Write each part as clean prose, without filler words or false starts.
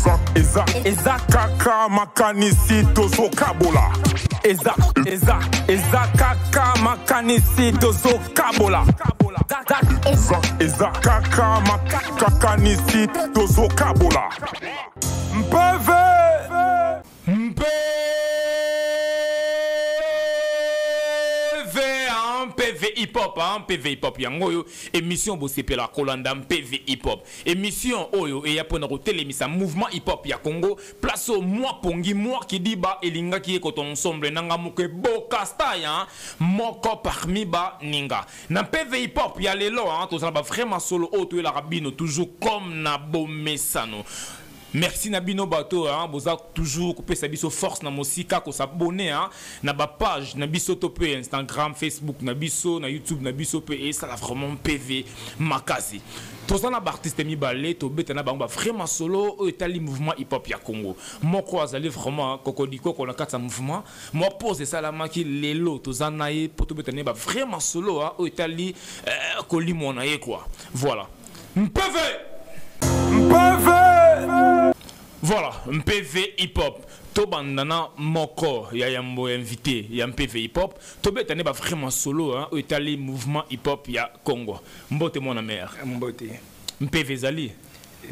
Eza, eza, eza kaka makanisi tozokabola. Eza, eza, eza kaka makanisi tozokabola. Eza, eza kaka makanisi tozokabola. Mpeve! Mpeve, hein, mpeve hip hop, hein, mpeve hip hop yango oyo émission bosepela kolanda mpeve hip hop. Émission oyo eya pona kotelemisa mouvement hip hop ya Congo, place oyo mwa pongi mwa kidiba elingaki ekota ensemble nanga moko eboka style, hein, moko parmi ba ninga. Na mpeve hip hop ya lelo, hein, tozala ba vraiment solo oyo toyelaka bino toujours comme na bomesano. Merci na bino bato, hein, boza toujours kopesa biso force na mosika ko s'abonner, hein, na ba page na biso to pe Instagram, Facebook na biso, na YouTube na biso pe, et ça la vraiment PV makasi. Toza na ba artiste mibale, to beta na bango ba vraiment solo oyo etali mouvement hip hop ya Congo. Moko azali vraiment kokodiko ko na kati ya mouvement. Moi pose esalamaki lelo toza na ye po to beta na ba vraiment solo, hein, oyo etali kolimwa na ye quoi. Voilà. MPV! MPV! Voilà, MPV hip hop. Tobanda na moko ya yambo ya invité ya MPV hip hop. Tobeta ne ba vraiment solo, hein, oyo etali mouvement hip hop ya Congo. Mbote mwana mère. Mbote. MPV ezali?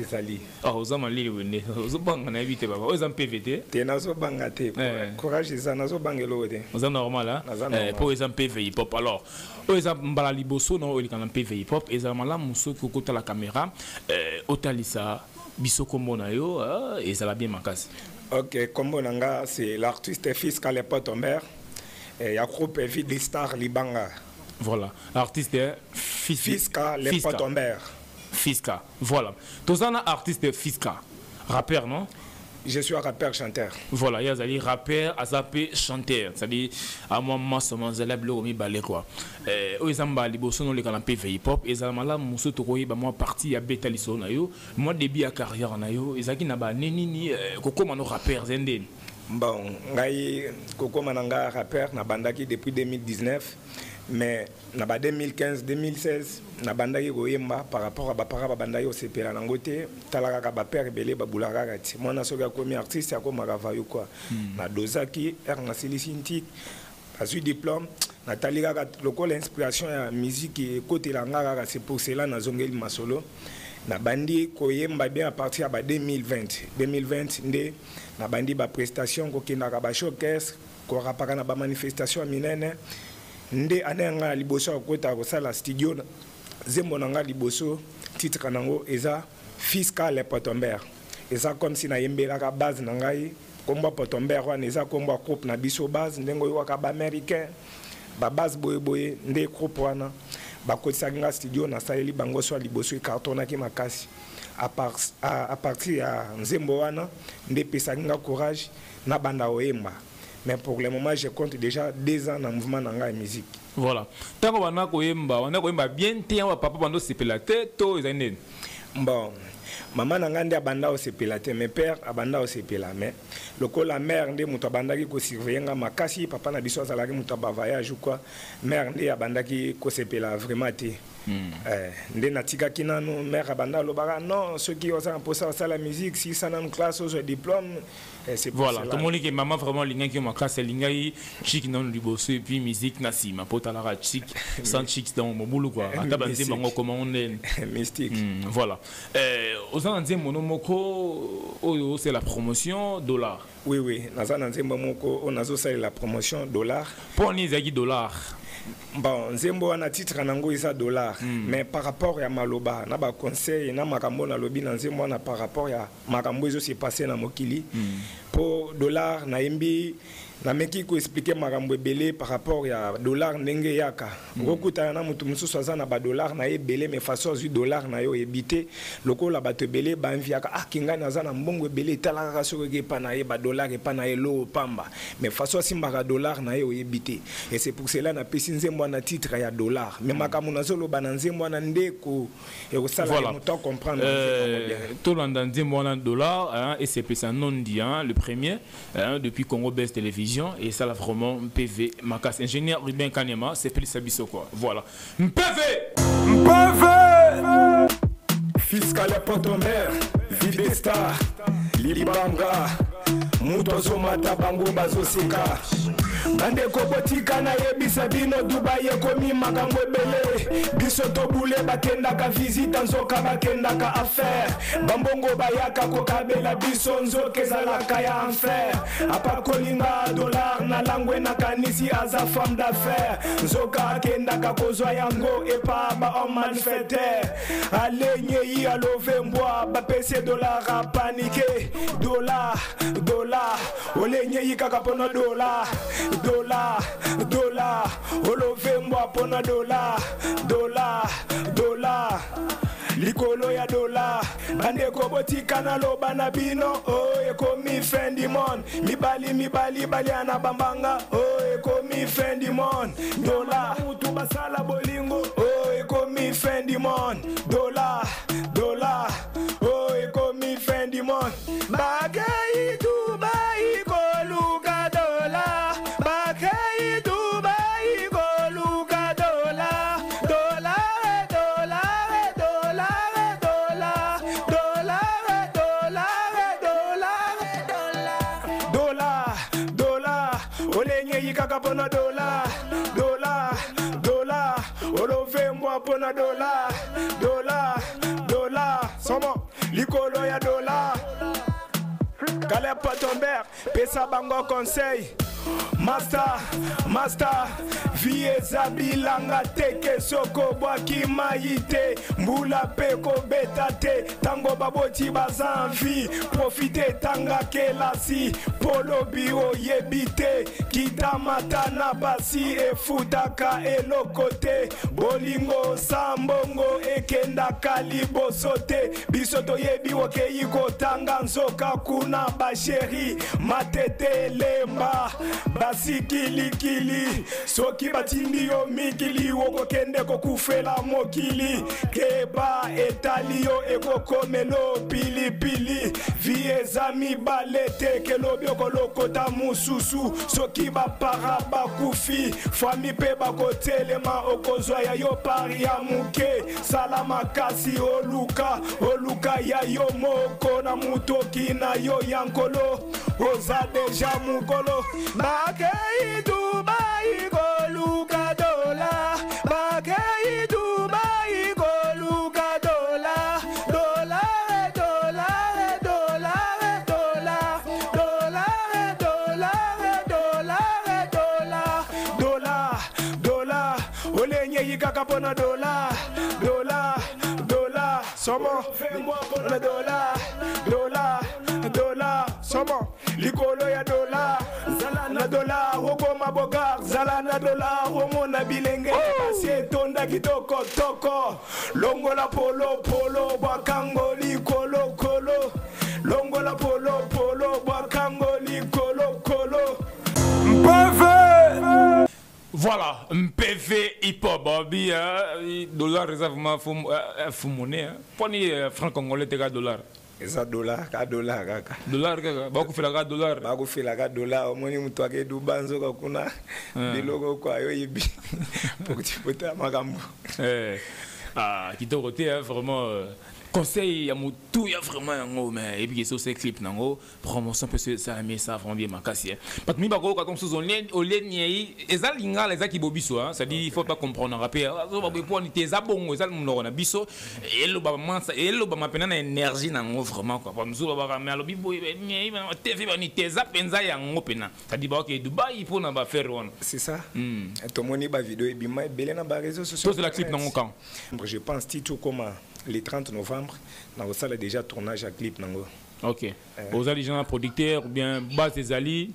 Ezali. Ah, oza malili wende. Ozobanga na yebi te baba. Oyo eza MPV te? Te, nazobanga te. Courage eza, nazobanga eloko te. Oza normal, hein? Naza normal. Po eza MPV hip hop. Alors, oyo eza mbala liboso na oyo eleka na MPV hip hop, ezala malamu soki okota la caméra, otalisa biso kombo na yo, ezala bien makasi. Ok, kombo na nga c'est l'artiste Fiscal et Potomber, ya groupe Vie des Stars Libanga. Voilà, artiste Fiscal et Fisca. Potomber. Fisca, voilà. Tozana artiste Fisca, rappeur non? Je suis un rappeur chanteur. Voilà, il y a des rappeur, azapé chanteur. C'est-à-dire à moi masse manzala biloko mibale quoi. Oyo eza mbala liboso no leka na PV hip hop, ezala malamu mosusu tokoyeba mwa partie ya beta lisolo na yo, mwa début ya carrière na yo, ezalaki na ba nini nini, kokoma no rappeur zende. Bon, ngai kokoma na nga rappeur na bandaki depuis 2019, mais na ba 2015, 2016 na bandaki koyemba par rapport à ba parents ba bandaki kosepela nango te, tala kaka ba père ebele ba bulaka kaka ti. Mwana soki akomi artiste akomaka vayu quoi. Na dozaki, heure na silisi ntik, azwi diplôme, natali kaka lokola inspiration ya musique ekotela nga kaka, c'est pour cela nazongeli masolo. Na bandi koyemba bien à partir ya ba 2020. 2020 nde na bandi ba prestation kokendaka ba showcase, korapaka na ba manifestation ya minene. Nde ane ya nga ya liboso ya kokota kosala studio, nzembo na nga liboso, titre nango eza Fiscal et Potomber. Eza comme si nayembelaka base na ngai, kombo ya Potomber wana eza kombo ya groupe na biso base, ndenge oyokaka ba américain, ba base boye boye, nde groupe wana bakotisaki nga studio, nasaleli bango so ya liboso ecartonnaki makasi. À partir ya nzembo wana nde epesaki nga courage na banda koyemba. Mais pour le moment, je compte déjà 2 ans dans le mouvement nanga musique. Voilà. Tant qu'on a koyemba, on a koyemba bien te, on va papa bando sepela te, to ezali nini? Bon, maman nanga nde abanda osepela te, mes père abanda osepela, mais lokola mère nde moto abandaki ko surveiller nga makasi, papa na biso azalaki moto ba voyage ou quoi, mère nde abandaki kosepela vraiment te. Nde natikaki nanu, mère abanda alobaka non, soki oza na mposa osala musique, silisa nanu classe, ozwa diplôme. C'est pour Voilà, cela. tout le monde qui maman vraiment lingaki ma classe lingai chic non liboso et puis musique na sima pota la chic sans chic dans mon boulot quoi. Ata ba nzembo ngo comment on est mystique. Voilà. Oza nzembo no moko oyo c'est la promotion dollar. Oui oui, naza na nzembo moko on azo sala la promotion dollar. Pour ni zaki dollar. Bon, nzembo wana titre nango eza dollar. Mais par rapport ya maloba na ba conseil na makambo na lobi na nzembo wana par rapport ya makambo ezo se passer na mokili. Po dollar nayembi nameki ko expliquer makambo ebele par rapport ya dollar ndenge yaka. Okokutana na motu mosusu aza na ba dollar na ye ebele, mais façon azwi dollar na yo oyebi te. Lokola bato ebele ba enviaka, ah, kingani aza na mbongo ebele, etala kaka soki oke epa na ye, ba dollar epa na ye, loo pamba. Mais façon asimbaka dollar na ye oyebi te. Et c'est pour cela napesi nzembo wana titre ya dollar. Mais makambo nazoloba na nzembo wana nde ko ekosala Voilà. moto a comprendre nzembo yango bien. Tolanda nzembo wana dollar, hein, et c'est pesa nondi, hein, le premier, hein, depuis Congo Best Télévision, et ça là vraiment PV Makas. Ingénieur Ruben Kanema, c'est plus Sabiso quoi. Voilà. PV! PV! Fiscal et Potomber, vie des stars. Libanga moto azomata bango bazoseka. Bandeko botika nayebisa bino, Dubai ekomi makambo ebele. Biso tobule bakendaka visite, nzoka bakendaka affaire. Bambongo bayaka kokabela biso, nzoka ezalaka ya enfer. Apakolinga dollar na langwe, nakanisi aza femme d'affaires, nzoka akendaka kozwa yango epa ba malfaiteur. Alenyei alove mbwa, bapesi dollar, apanike. Dollar, dollar, olenyei kaka mpona dollar, dollar, dollar, olove mbwa mpona dollar, dollar, dollar, likolo ya dola. Bandeko botika naloba na bino, oyo ekomi fin du monde. Mibali mibali balia na bambanga, oyo ekomi fin du monde. Dola mutu basala bolingo, oyo ekomi fin du monde. Dola, dola, oyo ekomi fin du monde. Bakei Dubai koluka dola, bakei Dubai koluka dola, dola, dola, dola, dola, dola, dola, dola, dola, dola, olenyei kaka mpona dola, dola, dola, olove mbwa mpona dola, dola, dola, somo likolo ya dola. Caleb Patomber, pesa bango conseil. Master, master, vie eza bilanga teke, soko bwaki mai te, mbula mpe kobeta te. Ntango baboti baza envie, profite, tanga kelasi, polobi oyebi te. Kitamata na basi efutaka eloko te. Bolingo sa mbongo ekendaka liboso te. Biso toyebi okei kotanga, nzoka kuna basheri matete elemba basikilikili. Soki batindi yo mikili, okokende kokufela mokili. Keba, etali yo ekokomelo pilipili. Vie eza mibale te, kelobi okolokota mosusu. Soki bapara bakufi, fami mpe bakotelema, okozwa ya yo pari ya moke. Sala makasi, oluka oluka ya yo moko na motoki na yo ya nkolo, oza deja mokolo. Bakei Dubai koluka dola, bakei Dubai koluka dola, dola, dola, dola, dola, dola, dola, dola, dola, dola, dola, olenyei kaka mpona dola, dola, dola, somo mpona dola, dola, dola, somo likolo ya dola. Zala na dola, okoma bogar. Zala na dola, omona bilenge basi etonda kitoko toko. Longola polo polo, bwakango likolo kolo. Longola polo polo, bwakango likolo kolo. Mpeve. Voilà, MPV hip hop, babi, dollar eza vraiment fo monnaie, hein. Poni franc congolais te ka dollar. Eza dollar ka dollar kaka. Dollar kaka, bakufelaka dollar. Bakufelaka dollar. Omoni moto ake Duba, nzoka kuna biloko kwa yo yebi pota makambo. Ah, kitoko te, hein, vraiment conseil ya motu ya vraiment yango, mais eyebi ke so se clip nango promotion mpe so esalami esa vraiment bien makasi, hein. Bato mingi bakoyoka to mosusu olie niei eza lingala, eza kibobiso, hein. C'est-à-dire il faut pas comprendre mpe azoba poni te, eza bongo, eza monoko na biso, elobama elobama mpena na énergie nango vraiment quoi. Mosusu babaka mais alobi boye niei tv bani te, eza mpenza yango mpena, c'est-à-dire baoke Dubai mpona bafere wana. C'est ça. Tomoni bavideo ebima ebele na baréseaux sociaux. Tozela clip nango quand? Je pense ti tokoma le 30 novembre, nakosala déjà tournage ya clip nango. Ok, ozali déjà producteur ou bien base ezali?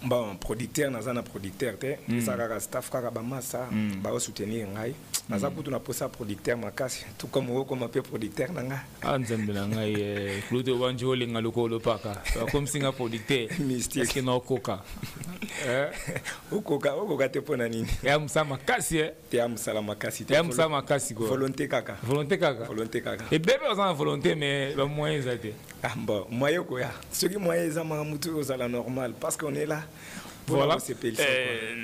Bon, producteur, naza na producteur te. Eza kaka staff, kaka bamasa baosoutenir ngai. Naza kutu na posa producteur makasi, tout comme okoma mpe producteur na nga. Ah, nzambe na ngai, Claude wanji olenga lokolo paka akomisinga producteur. Mystique. Est-ce que naokoka? Okoka, okoka te mpo na nini? Ya mosala makasi, eh? Te, ya mosala makasi te. Ya mosala makasi quoi. Volonté kaka. Volonté kaka. Volonté kaka. Ebele baza na volonté, mais bamoyen eza te. Ah bon, moyen koya, soki moyen eza, makambo tu ozala normal, parce qu'on est là. Voilà,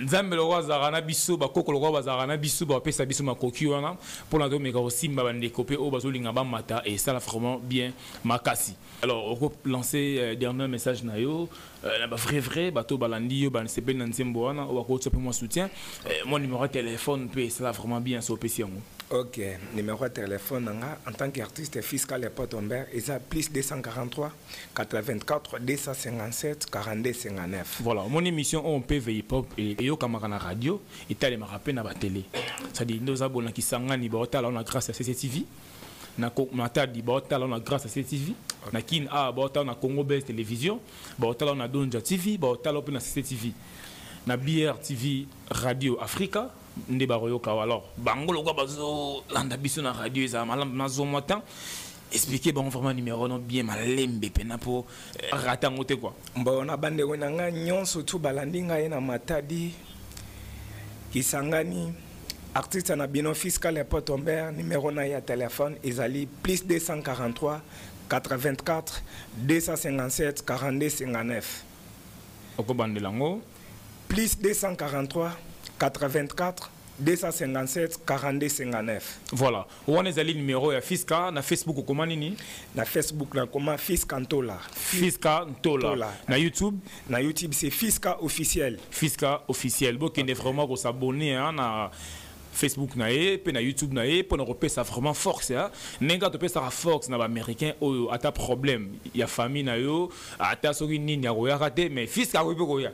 Nzambe lokwa azalaka na biso, bakoko lokwa bazalaka na biso, bapesa biso makoki wana mpona tomeka kosimba bandeko mpe oyo bazolinga bamata, esala vraiment bien makasi. Alors oko lancer dernier message na yo na bavrai vrai bato balandi yo, basepeli na nzembo wana, oyo bakotia mpe mwa soutien, mwa numéro ya téléphone mpe esala vraiment bien so opesi yango. Ok, numéro ya téléphone na nga en tant qu'artiste Fiscal ya Potomber eza plus 243 84 257 42 59. Voilà, mon émission oyo mpe hip hop eyokamaka na radio, etalemaka mpe na batélé, c'est-à-dire nde oza bona Kisangani, baotala na grâce ya CCTV, na Matadi baotala na grâce ya CCTV, na Kin a baotala na Congo Base Télévision, baotala na Donja TV, baotala mpe na CCTV, na BRTV Radio Africa nde bakoyoka. Alors bango lokwa bazolanda biso na radio, ezala malamu nazomwa temps expliquer bango vraiment numéro no bien malembe mpena mpo rata yango te quoi. Bon, na bandeko na ngai nyonso tu balandi ngai na Matadi, Kisangani, artiste na bino Fiscal ya Potomber, numéro na ye ya téléphone ezali plus 243 84 257 42 59. Okobandela yango. Plus 243 84 257 42 59. Voilà, wana ezali numéro ya Fiska. Na Facebook okoma nini? Na Facebook nakoma Fiska Ntola. Fiska Ntola. Ntola. Na YouTube? Na YouTube c'est Fiska Officiel. Fiska Officiel. Bokende vraiment kos'abonner, hein, na Facebook na ye mpe na YouTube na ye mpona kopesa vraiment force, hein. Ndenge kaka topesaka force na baaméricain oyo, ata problème ya famille na yo, ata soki nini, akoyaka te, mais Fiska akoki mpe koya.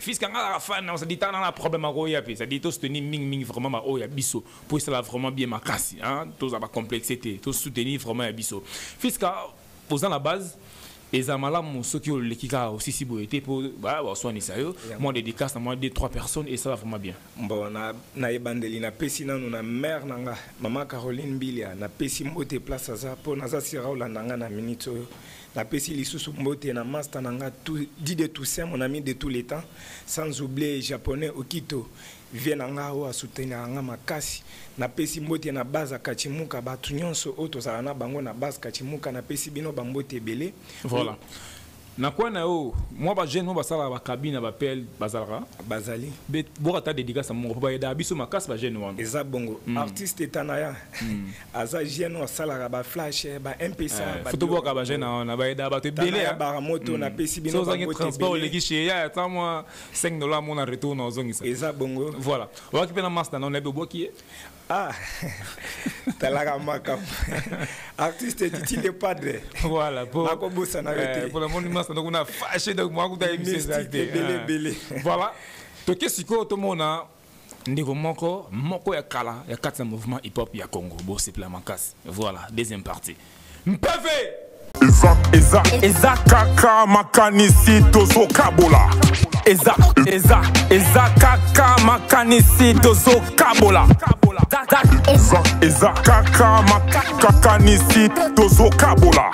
Fiska nga azaka fan, c'est-à-dire tanga na problème akoya mpe, c'est-à-dire tosoutenir mingimingi vraiment baoyo ya biso mpo esala vraiment bien makasi, hein. Tozala bacomplexe te, tosoutenir vraiment ya biso. Fiska, oza na base, eza malamu soki oleki kaka osisi boye te mpo baswanisa yo. Mwa dédicace na mwa deux trois personnes esala vraiment bien. Bon, na ebandeli napesi nanu na mare na nga, mama Caroline Mbilia, napesi mbote place aza mpo naza sira olanda nga na minute oyo. Napesi lisusu mbote na master na nga dit de Toussaint, mon ami de tous les temps, sans oublier Japonais Okito, vie na nga oyo asoutenaka nga makasi. Napesi mbote na base ya Kachimuka, bato nyonso oyo tozala na bango na base Kachimuka, napesi bino bambote ebele. Voilà, na kwa na yo mwa bajeune mo basalaka bacabine na bapele bazalaka? Bazali. Bokata dédicace moko mpo bayedaka biso makasi, bajeune wana. Eza bongo, artiste etana ya aza jeune oyo asalaka baflash, ba mpesa. Faut tobwaka bajeune wana, bayedaka bato ebele. Baramoto, napesi bino. Ozangi transport, oleki chez ya ata mwa 5 $ mona retour na ozongisa. Eza bongo. Voilà, obwaki mpe na master na onayebi, obwaki ye. Ah, talaka makambo, artiste Titi le Padre. Voilà, po nakobosana yo te. Po namoni master ndokuna fâché, donc mwa kuta yebisa eza te. Ebele ebele. Voilà, toke sikoyo tomona ndeko moko moko ya kala ya kati na mouvement hip hop ya Congo, bosepela makasi. Voilà, deuxième partie, mpeve. Eza eza eza kaka makanisi tozokabola, eza eza eza kaka makanisi tozokabola, eza eza kaka makanisi tozokabola.